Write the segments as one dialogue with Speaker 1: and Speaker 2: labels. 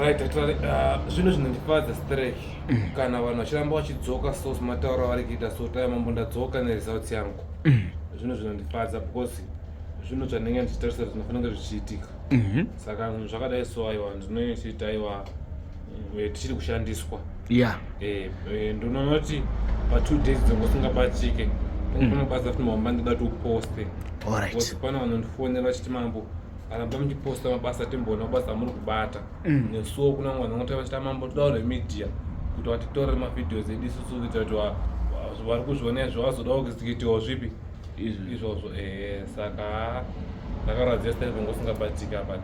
Speaker 1: Right, zvinhu zvinondifadza strek kana vanhu vachiramba vachidzoka so sematauro avari kuita so tai mambo ndadzoka neresults yangu. Zvinhu zvinondifadza because zvinhu zvandinenge ndichitarisa zvinofanira kunge zvichiitika. Saka zvinhu zvakadai so aiwa ndinenge ndichiti aiwa tichiri kushandiswa. Ndinoona kuti pa2 days dzinenge usingabatike panobasa futi mamba ndida kuti uposte.
Speaker 2: Alright.
Speaker 1: Pane vanondifonera vachiti mambo aramba muchiposta mabasa timboona mabasa amuri kubata. Nesuwo kuna vamwe vanhu vachita mambo todawo remedia kuti vatitorere mavideos edu isusu kuitira kuti vari kuzviona izvo vazodawo kuitiwa zvipi izvozvo. Saka ndakarwadziwa sitari pange usingabatika but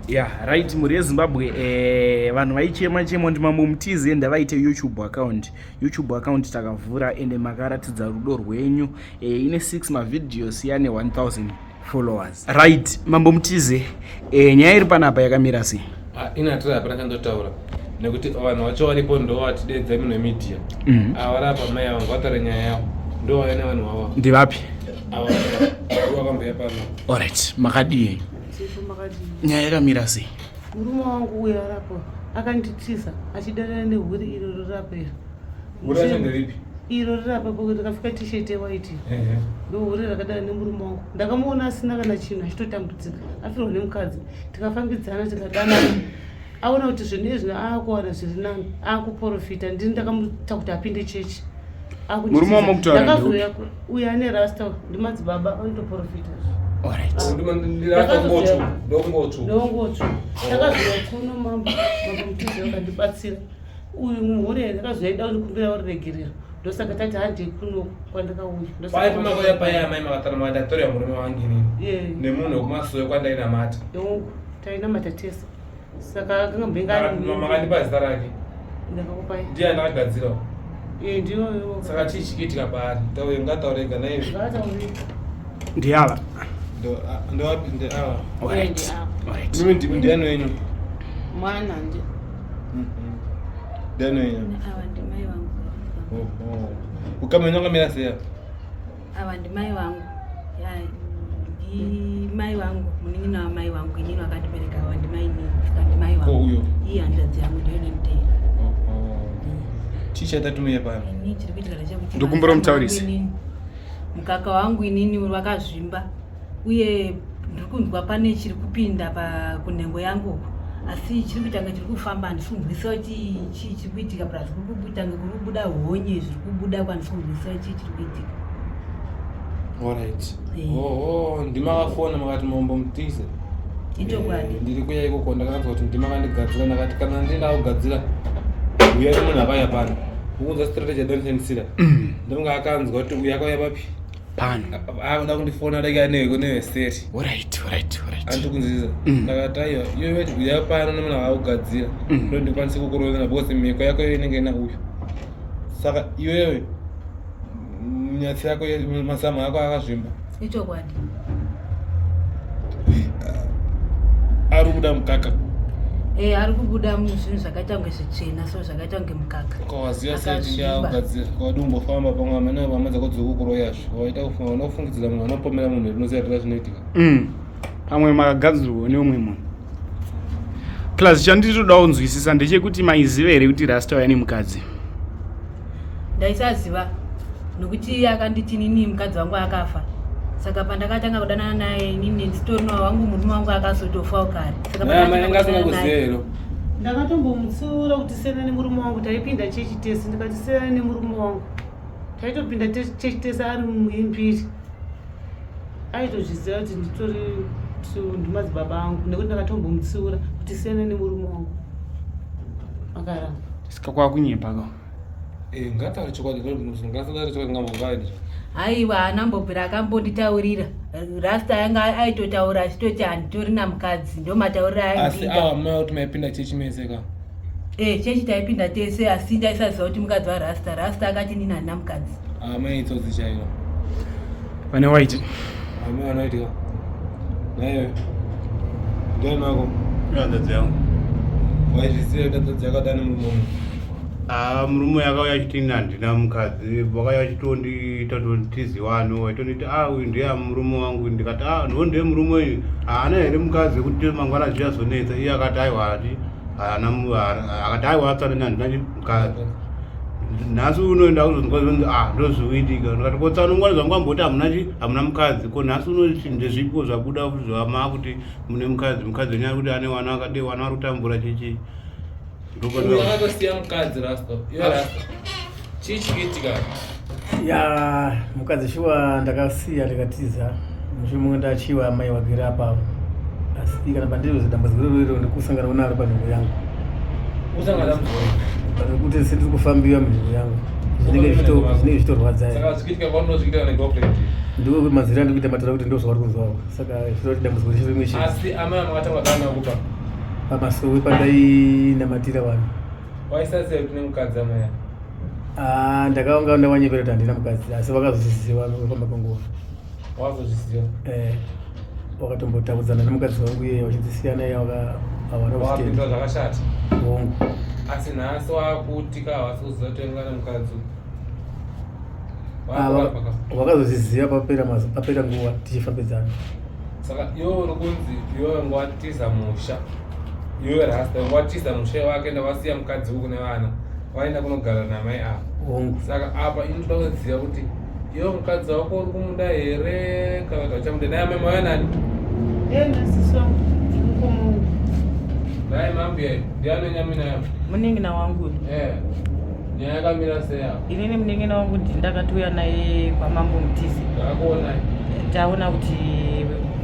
Speaker 2: Yeah, right, mhuri yeZimbabwe, vanhu vaichema chema kuti Mambo Mutize ndavaite YouTube account. YouTube account takavhura ende makaratidza rudo rwenyu. Ine 6 mavideos yane 1000 followers. Right, Mambo Mutize, nyaya iri panapa yakamira sei?
Speaker 1: Inatira hapana chandotaura nekuti vanhu vacho varipo ndo vatidedza munhu wemedia. Ava vari apa mai ava ngavataure nyaya yavo, ndo vauya nevanhu vava.
Speaker 2: Ndivapi?
Speaker 1: Ava vakamboya pano.
Speaker 2: Alright, makadii?
Speaker 3: Sipo, makadii?
Speaker 2: Nyaya yakamira sei?
Speaker 3: Murume wangu uyo arapo akanditiza achidanana nehuri iro rirapo iro.
Speaker 1: Hure racho nderipi?
Speaker 3: Iro rirapo pokuti rakapfeka t-shirt yewhite. Ndohure rakadana nemurume wangu. Ndakamuona asina kana chinhu achitotambudzika, afirwa nemukadzi. Tikafambidzana tikadanana. Aona kuti zvinhu izvi aakuwana zviri nani, aakuprofita. Ndini ndakamuita kuti apinde chechi.
Speaker 2: Murume wamukutaura
Speaker 3: Ndakazouya uyo ane rasta ndimadzibaba vanotoprofita.
Speaker 2: Alright.
Speaker 1: Ndongotsvu.
Speaker 3: Ndongotsvu. Ndakazouya kuno mambo Mutize vakandibatsira. Uyu muhure ndakazoenda kundikumbira ruregerero, ndosaka tati handei kuno kwandakauya.
Speaker 1: Pai pamakoya paya amai makatara makati murume wangu inini nemunhu wekumasowe kwandainamata.
Speaker 3: Yongu, tainamata tese, saka akanga mbenga.
Speaker 1: Makandipa zita rake?
Speaker 3: Ndakakupai.
Speaker 1: Ndiye andakagadzira.
Speaker 3: Ndiyo.
Speaker 1: Saka chii chikiitika paari? Taure, ngataure ega naivi.
Speaker 3: Ngataure.
Speaker 2: Ndiava?
Speaker 1: Ndowapi? Ndeava.
Speaker 2: Alright. Alright.
Speaker 1: Mimi ndiani wenyu?
Speaker 3: Mwana ndi.
Speaker 1: Ndiani wenyu?
Speaker 4: Ava ndimai vangu.
Speaker 1: Ukama wenyu wakamira sei apa?
Speaker 4: Ava ndimai vangu. Ya, ndimai vangu, munin'ina wamai vangu inini vakandibereka. Ava ndimai nini, saka ndimai
Speaker 1: Ko
Speaker 4: vangu.
Speaker 1: uyo?
Speaker 4: Iye hanzvadzi yangu, ndiyo inonditeera.
Speaker 1: Chii chaita tumuye pano?
Speaker 4: Ini chiri kuitika ndechekuti
Speaker 2: Ndokumbura
Speaker 4: mazamu
Speaker 2: mutaurisi.
Speaker 4: angu inini, mukaka wangu inini wakazvimba uye ndiri kunzwa pane chiri kupinda kunhengo yangu uku, asi chiri kuita kunge chiri kufamba. Handisi kunzwisisa kuti chii chiri kuitika, plus kuri kuita kunge kuri kubuda honye zviri kubuda, kwandisi kunzwisisa kuti chii chiri kuitika.
Speaker 1: Alright. Oho, ndimakafona makati Mambo Mutize.
Speaker 4: Ichokwadi.
Speaker 1: Ndiri kuya ikoko, ndakanzwa kuti ndimakandigadzira. Ndakati kana ndinda kugadzira uya nemunhu akauya pano kuunza strategy yadondishandisira, ndinonga akanzwa kuti uyu akauya papi.
Speaker 2: Pano.
Speaker 1: Akuda kundifona dai neveseri.
Speaker 2: Alright.
Speaker 1: Andikunzisa. Ndakati aiwa, iwe weti uya pano nemunhu akakugadzira, ndo ndikwanise kukurovera because mhiko yako iyo inenge ina uyu. Saka iwewe nyatsi yako, mazamu ako akazvimba.
Speaker 4: Ichokwadi.
Speaker 1: Ari kubuda mukaka?
Speaker 4: Ari kubuda zvinhu zvakaita kunge zvitsvena so, zvakaita kunge mukaka.
Speaker 1: Ukawaziva sei?
Speaker 4: Akazvimba.
Speaker 1: Ndiyakugadzira wadi umbofamba pamwe amene hama dzako dzikukuroyazve waita kufunga unofungidzira munhu anopomera munhu rinoziva tira zvinoitika.
Speaker 2: Pamwe makagadzirwawo neumwe munhu. Plus chanditoda kunzwisisa ndechekuti maiziva here kuti rasta uya nemukadzi?
Speaker 4: Ndaisaziva nokuti iye akanditi inini mukadzi wangu akafa, saka pandakatanga kudanana naye inini ndisitorino wangu, murume wangu akazotofawo kare, saka
Speaker 1: Mai
Speaker 4: pandakatanga
Speaker 1: anga asina
Speaker 4: kudanana
Speaker 1: kuziva
Speaker 4: naye-
Speaker 1: here?
Speaker 3: Ndakatombomutsiura kuti siyana nemurume wangu. Taipinda chechi tese, ndikati siyana nemurume wangu. Taitopinda chechi tese ari muimbiri, aitozviziva kuti nditori ndimadzibaba angu nekuti ndakatombomutsiura kuti siyana nemurume wangu, akaramba.
Speaker 2: Saka kwakunyepa ka?
Speaker 1: Ngataure chokwadi, ngasataure chokwadi, ngambovaini.
Speaker 4: Haiwa, haana mbobvira akambonditaurira. Rasta yanga aitotaura achitoti handitorina mukadzi, ndo matauriro
Speaker 1: Asi
Speaker 4: aindiita.
Speaker 1: ava mai kuti maipinda chechi mese ka?
Speaker 4: Chechi taipinda tese, asi ndaisaziva kuti mukadzi warasta. Rasta akati inini handina mukadzi.
Speaker 1: Amai itsotsi chairo.
Speaker 2: Vane white.
Speaker 1: Amai vanoitika naiwe ndiani wako?
Speaker 5: Hanzvadzi yangu.
Speaker 1: Waizviziva kuti hanzvadzi yakadani murume uyu?
Speaker 5: Ah, murume akauya achiti ini handina mukadzi. Vakauya achitondiita totiziwano, waitonditi a uyu ndiye murume wangu. Ndikati a ndo ndiye murume uyu, haana here mukadzi wekuti mangwana zvichazonetsa? Iye akati aiwa, ati Haana akati aiwa atsana ini handina mukadzi. Nhasi uno ndakuzonzwa zvonzi ah ndozvikuitika. Ndikati ko tsano nguva zvangu amboti hamuna chi hamuna mukadzi. Ko nhasi uno ndezvipo zvabuda futi zvamakuti mune mukadzi. Mukadzi wenyu ari kuti ane wana akadii wana vari kutambura chichi.
Speaker 1: Akatosiya mukadzi rasta. Iwe rasta. Chii chikuitika?
Speaker 6: Ya mukadzi shuwa ndakasiya ndikatiza mushure munge ndachiwa amai vagere apa asi kana pandiri dambudziko iroro iro ndikusangana naro panhengo yangu.
Speaker 1: Usangana dambudziko.
Speaker 6: Kuti sindiri kufambiwa munhengo yangu. Zvinenge zvichitorwadza.
Speaker 1: Saka zvichiitika kwaunozviita negirlfriend.
Speaker 6: Ndiwo manzira andiri kuita matara kuti ndozvavari kunzwawo. Saka zvinoti dambudziko rese rimwe chete.
Speaker 1: Asi amai makatanga kana kupa.
Speaker 6: Pamasowe pandainamatira vanhu.
Speaker 1: Waisaziva kuti nemukadzi amai?
Speaker 6: Ah, ndakaonga ndawanyepera kuti handina mukadzi asi vakazozviziva nekufamba kwenguva.
Speaker 1: Wazozviziva?
Speaker 6: Eh. Wakatombotakudzana nemukadzi wangu iye vachinzisiyana iye waka hawana
Speaker 1: kuzvitenda. Zvakashata.
Speaker 6: Hongu.
Speaker 1: Asi nhasi wakuti ka havasi kuziva kuti wanga nemukadzi.
Speaker 6: Ah, wakazozviziva papera papera nguva tichifambidzana.
Speaker 1: Saka iwe uri kunzi iwe wanga watiza musha. Iwe rasta wanga watiza musha wake ndawasiya mukadzi uku nevana. Waenda kunogara namai ava.
Speaker 6: Hongu.
Speaker 1: Saka apa ini ndoda kuziva kuti iwe mukadzi wako uri kumuda here kana kuti uchamuda naye amai mauya nani?
Speaker 3: Ndiye nasisi wangu mukoma wangu.
Speaker 1: Naye mambuya ndiye anonyamina yapo.
Speaker 7: Munin'ina wangu.
Speaker 1: Eh. Nyaya yakamira sei apa?
Speaker 7: Inini munin'ina wangu ndini ndakatouya naye kwamambo Mutisi.
Speaker 1: Ndakakuonai.
Speaker 7: Taona kuti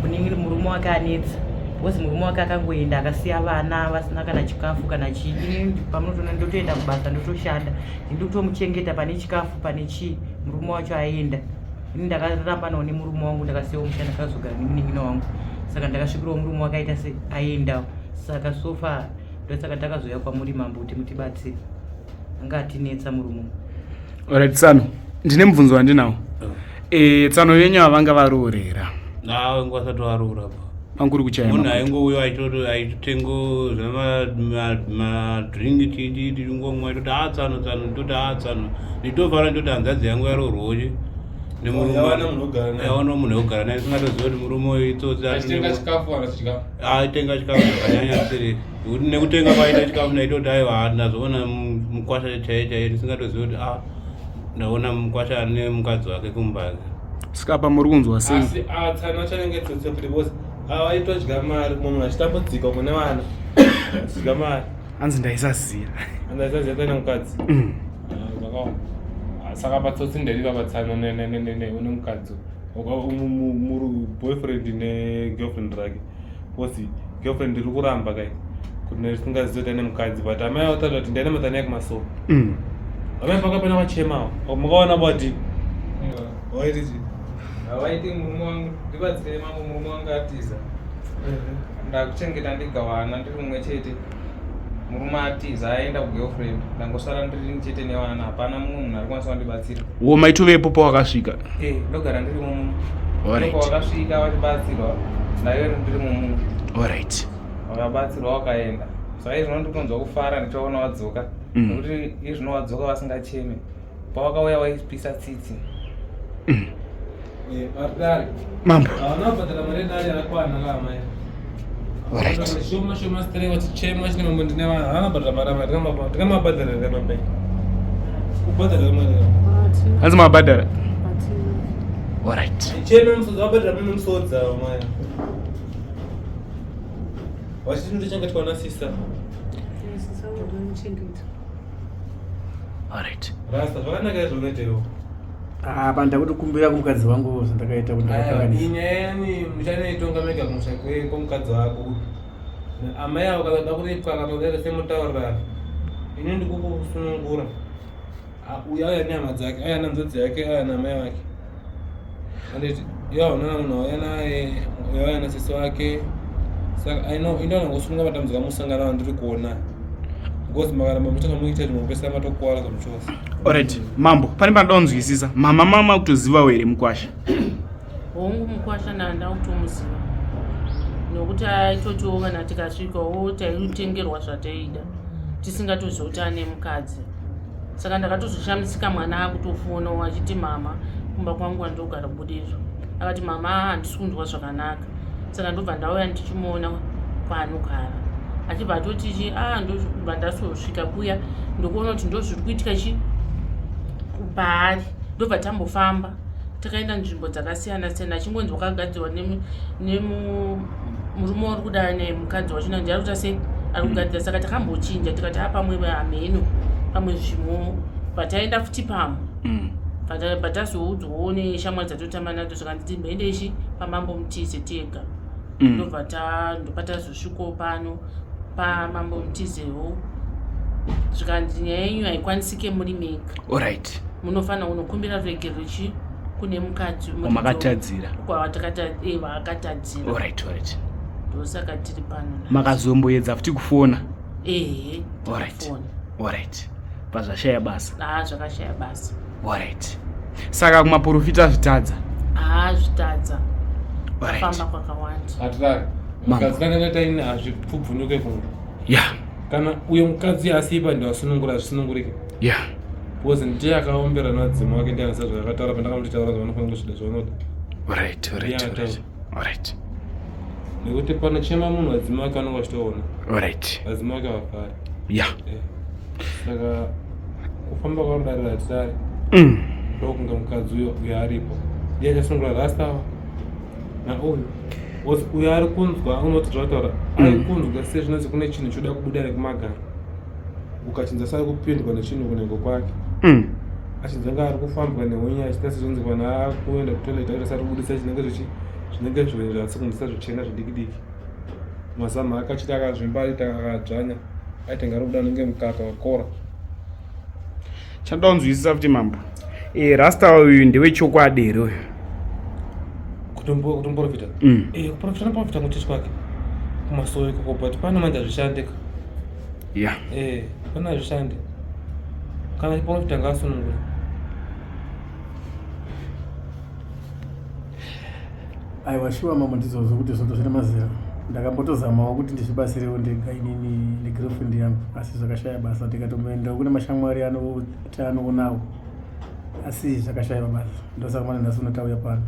Speaker 7: munin'ina murume wake anetsa because murume wake akangoenda akasiya vana vasina kana chikafu kana chii. Inini pamunotoona ndotoenda kubasa ndotoshanda ndiri kutomuchengeta pane chikafu pane chii murume wacho aenda. Ini ndakarambanawo nemurume wangu ndakasiyawo musha ndakazogara nemunin'ina wangu saka ndakasvikirawo murume wake aita se aendawo saka so far ndosaka takazouya kwamuri mambo kuti mutibatsire. Anga atinetsa murume.
Speaker 2: Alright tsano, ndine mubvunzo wandinawo. Eh, tsano yenyu avanga varoorera.
Speaker 5: Nawe nguva vasati varoora pa.
Speaker 2: Panguri kuchaya.
Speaker 5: Munhu aingouya aitoto aitotengo zvema madrink chii chingomwa aitoti ah tsano tsano nditoti ah tsano. Nditofara nditoti hanzvadzi yangu yaroorwawo chi nemurume.
Speaker 1: Yawana munhu wekugara naye.
Speaker 5: Yawana munhu wekugara naye singatoziva kuti murume uyu itsotsi.
Speaker 1: Achitenga chikafu kana chikafu.
Speaker 5: Aitenga chikafu zvakanyanya siri. Nekuti nekutenga kwaita chikafu ndaitoti aiwa ndazoona mukwasha chaiye chaiye ndisingatozivi kuti ah ndaona mukwasha ane mukadzi wake kumba.
Speaker 2: Saka apa muri kunzwa sei?
Speaker 1: Asi atsana chanenge tsotsi futi because awaitodya mari munhu achitambudzika kune vana. Achidya mari.
Speaker 2: Hanzi ndaisaziva.
Speaker 1: Ndaisaziva tane mukadzi. Zvakaoma. Saka patsotsi nderiva patsana ne ne ne ne une mukadzi. Boyfriend ne girlfriend rake. Because girlfriend iri kuramba kai kuti ndisingazivi kuti ane mukadzi but amai vataura kuti ndaine matani yekumasowe. Amai pakapena vachemawo. Mukaona vati waiti chii?
Speaker 8: Havaiti murume wangu ndibatsirei mambo murume wangu atiza. Ndakuchengeta ndega vana ndiri mumwe chete. Murume atiza aenda kugirlfriend. Ndangosara ndiri chete nevana hapana mumwe munhu ari kukwanisa kundibatsira.
Speaker 2: Wo maitovepo pawakasvika?
Speaker 8: Eh, ndogara ndiri muno.
Speaker 2: Alright.
Speaker 8: Wakasvika vachibatsirwa ndaive ndiri muno.
Speaker 2: Alright.
Speaker 8: Vakabatsirwa vakaenda. Saka izvino ndiri kunzwa kufara ndichiona wadzoka. Nekuti izvino wadzoka vasingacheme. Pawakauya waipisa tsitsi.
Speaker 1: Varidare.
Speaker 2: Mambo.
Speaker 1: Havana kubhadhara mari yedare yakakwana ka amai.
Speaker 2: Alright.
Speaker 1: Shoma shoma straight vachichema vachiti mambo ndine vanhu havana kubhadhara mari amai tingamabhadhara here mambo. Kubhadhara mari.
Speaker 2: Hanzi mabhadhara? Alright.
Speaker 1: Chema musodzi vabhadhara mune musodzi avo mai. Vachiti ndochengetwa nasista.
Speaker 3: Sisi wangu ndomuchengeta.
Speaker 2: Alright.
Speaker 1: Rasta zvakanaka izvo unoita iwe.
Speaker 6: Apa ndakutokumbira kumukadzi wangu zvandakaita kuti ndakakanganisa.
Speaker 1: Inyaya yani muchanoitonga mega kumusha kwemukadzi wako. Amai avo kana kuda kuripwa kana kuda semutaurirano. Ini ndikukusunungura. Uyu auya nehama dzake, auya nehanzvadzi yake, auya namai vake. Anditi iwe hauna munhu wauya naye, uyu auya nasisi wake. Saka I know ini ndinogosununga matambudziko amusangana nawo ndiri kuona. Because makaramba muchitanga muita kuti mupesera matokuwara zvamuchose.
Speaker 2: Alright, mambo, pane panoda kunzwisisa. Mama mama kutozivawo here mukwasha?
Speaker 9: Hongu mukwasha ndanda kutomuziva. Nokuti aitotiwo kana tikasvikawo taitengerwa zvataida tisingatozivi kuti ane mukadzi. Saka ndakatozoshamisika mwana akutofonawo achiti mama kumba kwangu kwandogara kubudiriro. Akati mama handisi kunzwa zvakanaka. Saka ndobva ndauya ndichimuona kwaanogara. Achibva atoti chi a ah, ndobva ndasosvika kuya ndokuona kuti ndozviri kuitika chi paari ndobva tambofamba takaenda nzvimbo dzakasiyana siyana achingonzi wakagadzirwa nemurume uri kuda nemukadzi wacho nanje ari kuita sei ari kugadzira saka takambochinja tikati a pamwe hameno pamwe zvimwe pataenda futi pamwe mm. patazoudzwawo neshamwari dzatotamba nadzo zvakanzi timboende ichi pamambo mutize tega mm. ndobva ndopatazosvikawo pano pamambo mutizewo zvikanzi nyaya yenyu haikwanisike muri mega
Speaker 2: orit
Speaker 9: munofanira kunokumbira ruregerero chi kune mukadzi
Speaker 2: wamakatadzira
Speaker 9: vaakatadzira
Speaker 2: orit orit
Speaker 9: ndosaka tiri pano
Speaker 2: makazomboedza futi kufona
Speaker 9: ehe
Speaker 2: orit orit pazvashaya basa
Speaker 9: ah zvakashaya basa
Speaker 2: orit saka kumaprofita zvitadza
Speaker 9: ah zvitadza famba kwakawanda
Speaker 1: hatirari mukadzi kana taini hazvipfubvunyuke kunge
Speaker 2: ya
Speaker 1: kana uyo mukadzi asiipa ndiwasunungura hazvisunungurike
Speaker 2: ya
Speaker 1: because ndiye akaombera nadzimu wake ndiye anisa zvakataura pandakamuti taura zvavanofanira kusvida zvavanoda
Speaker 2: right right right right
Speaker 1: nekuti panochema munhu vadzimu vake vanonge vachitoona
Speaker 2: right
Speaker 1: vadzimu vake havafari
Speaker 2: ya
Speaker 1: eh. saka kufamba kwarudarira hatisari mm. ndokunge mukadzi uyo uyo aripo ndiye achasunungura rasta nauyu uyo ari kunzwa unoti zvataura ari mm. kunzwa sezvinonzi kune chinhu choda kubuda nekumagaro ukachinza sari kupindwa nechinhu kunhengo kwake mm. achinzwa nga ari kufambwa nehunya achiita sezvonzi kana akuenda kutoilet aita sari kubudisa chinenge zvichi zvinenge zviwenje zvatsikundisa zvichena zvidiki diki mazamu ake achiti akazvimba aita akadzvanya aita nga ari kubuda nenge mukaka wakora
Speaker 2: chandoda kunzwisisa futi mambo e, rasta uyu ndewechokwadi here uyu
Speaker 1: kutomborofita mm. e, kuprofita noprofita kuchechi kwake kumasowe ikoko but pano manje hazvishandika
Speaker 2: ya
Speaker 1: e, pano hazvishandi kana chiprofita ngaasunungure
Speaker 6: Aiwa shuwa mambo ndizvozvo kuti zvoto zvine mazera. Ndakambotozamawo kuti ndizvibatsirewo ndega inini negirlfriend yangu asi zvakashaya basa tikatomboendawo kune mashamwari anoti anoonawo asi zvakashaya basa ndosaka mana nhasi uno tauya pano.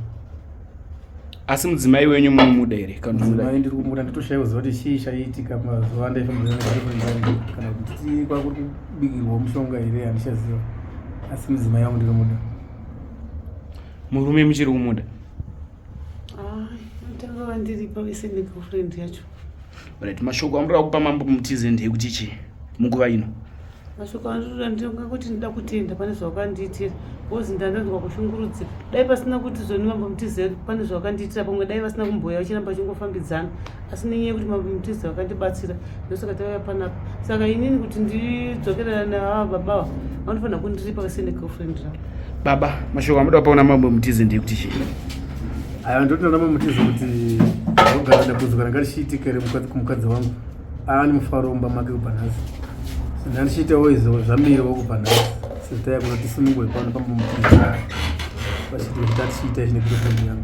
Speaker 2: Asi mudzimai wenyu munomuda here?
Speaker 6: Mudzimai ndiri kumuda nditoshaiwa ziva kuti chii chaiitika mazuva andaifamba negirlfriend yangu kana kuti kwakuri kubikirwa mushonga here handichaziva asi mudzimai wangu ndinomuda.
Speaker 2: Murume muchiri kumuda?
Speaker 3: Tanga vandiripa vese negirlfriend yacho.
Speaker 2: Right, mashoko amunoda kupa mambo mutize ndeyekuti chii munguva ino?
Speaker 3: Mashoko andinoda ndinonga kuti ndida kutenda pane zvavakandiitira because ndandanzwa kushungurudzika. Dai pasina kuti zvoni mambo mutize pane zvavakandiitira pamwe dai vasina kumbouya vachiramba vachingofambidzana asi nenyaya yekuti mambo mutize vakandibatsira ndosaka tauya panapa. Saka inini kuti ndidzokerana naava baba ava vanofanira kundiripa vese negirlfriend ravo.
Speaker 2: Baba, mashoko amuda kupa kuna mambo Mutize ndeyekuti chii?
Speaker 6: Aiwa ndoti kuna mambo Mutize kuti ndogara dambudziko ranga richiitika iri kumukadzi wangu ava nemufaro mumba make kubva nhasi ndandichiitawo izvo zvamiriwo kubva nhasi sezita yako tisunungurwe pano pambo Mutize pachiti kuti tatichiita ichi negirlfriend yangu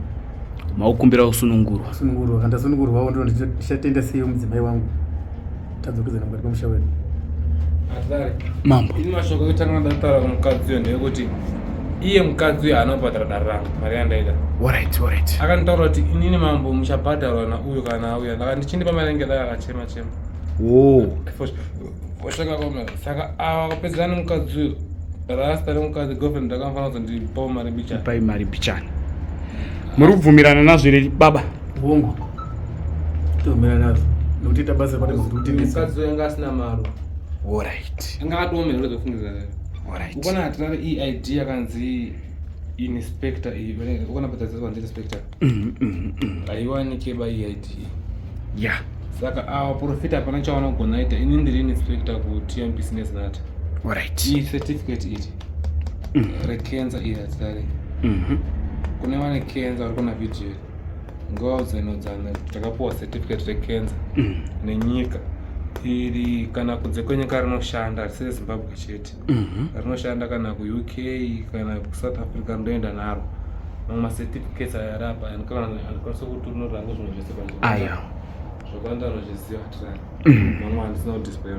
Speaker 2: Maukumbira kusunungurwa.
Speaker 6: Kusunungurwa, kana ndasunungurwawo ndichatenda sei mudzimai wangu tadzokedzana mukati memusha wedu
Speaker 2: mambo
Speaker 1: ini mashoko ekutanga ndataura kumukadzi uyo ndeyekuti iye mukadzi uyo haana kubhadhara dare rangu mari yandaida
Speaker 2: orit orit
Speaker 1: akanditaura kuti inini mambo muchabhadharwa nauyo kana auya ndaka ndichindipa mari yange dai akachema chema
Speaker 2: wo
Speaker 1: saka ava kupedzera nemukadzi uyo rasta nemukadzi girlfriend ndakamufanira kuti ndipawo mari mbichana
Speaker 2: pai mari mbichana muri kubvumirana nazvo here baba
Speaker 6: hongu tobvumirana nazvo nekuti ita basa pane kuti kutengesa
Speaker 1: mukadzi uyo anga asina maro
Speaker 2: orit
Speaker 1: anga akatoomera kuzofungidzira
Speaker 2: orit
Speaker 1: ukona hatirari eid yakanzi inspector iyi ukona patadzanzi inspector mm, mm, mm. haiwanike ba eid
Speaker 2: ya
Speaker 1: saka awa profita hapana chavanogona ita ini ndiri inspector kutmpc nezinata
Speaker 2: orit
Speaker 1: iyi certificate iri rekenza iri hatirari
Speaker 2: mhm.
Speaker 1: kune vane kenza vari kuona vhidhiyo iri ngavaudzanodzana kuti takapuwa certificate rekenza mm. nenyika iri kana kunze kwenyika rinoshanda harisi rezimbabwe chete mhm. rinoshanda kana kuuk kana kusouth africa rinoenda naro mamwe macertificates aya ari apa anokwanisa kuti rinorango zvimwe zvese
Speaker 2: aya
Speaker 1: zvakawanda anozviziva tirani
Speaker 2: mm.
Speaker 1: mamwe handisina kudisplay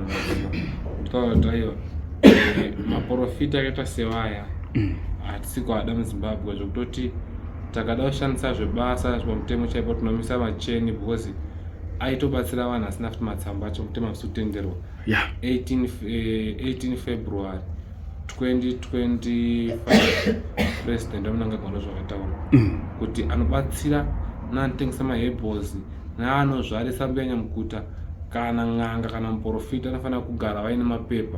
Speaker 1: nditaura kuti aiwa eh, maporofita akaita sewaya mm. hatisi kuada muzimbabwe zvekutoti takada kushandisa zvebasa pamutemo chaipo tinomisa macheni because Aitobatsira vanhu asina futi matsamba acho mutemo havisi kutenderwa. 18, 18 February 2025 President vaMnangagwa ndozvakataura kuti anobatsira neanotengesa mahebhozi neanozvarisa mbuya nyamukuta kana n'anga kana muporofita anofanira kugara vaine mapepa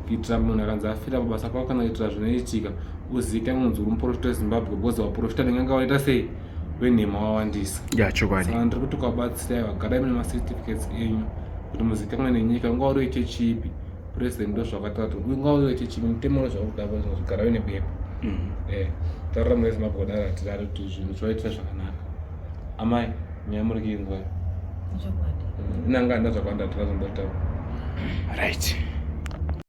Speaker 1: kuitira munhu akanzi afira pabasa pako kana kuitira zvinoitika uzivikanwe kunzi uri muporofita weZimbabwe because vaporofita nen'anga vanoita sei venhema wawandisa.
Speaker 2: Ya, chokwadi.
Speaker 1: Saka ndiri kuti kuvabatsirai vagarai mune macertificates enyu kuti muzikanwe nenyika, unga uri wechechi ipi. President ndozvakataura kuti unga uri wechechi ipi, mutemo ndozvakuda kuzogara uine bepa. Taurira mune Zimbabwe kudaro, hatirari kuti zvinhu zvaitira zvakanaka. Amai, nyaya muri kuinzwa?
Speaker 4: Chokwadi.
Speaker 1: Inanga handa zvakawanda tirazombataura.
Speaker 2: Right.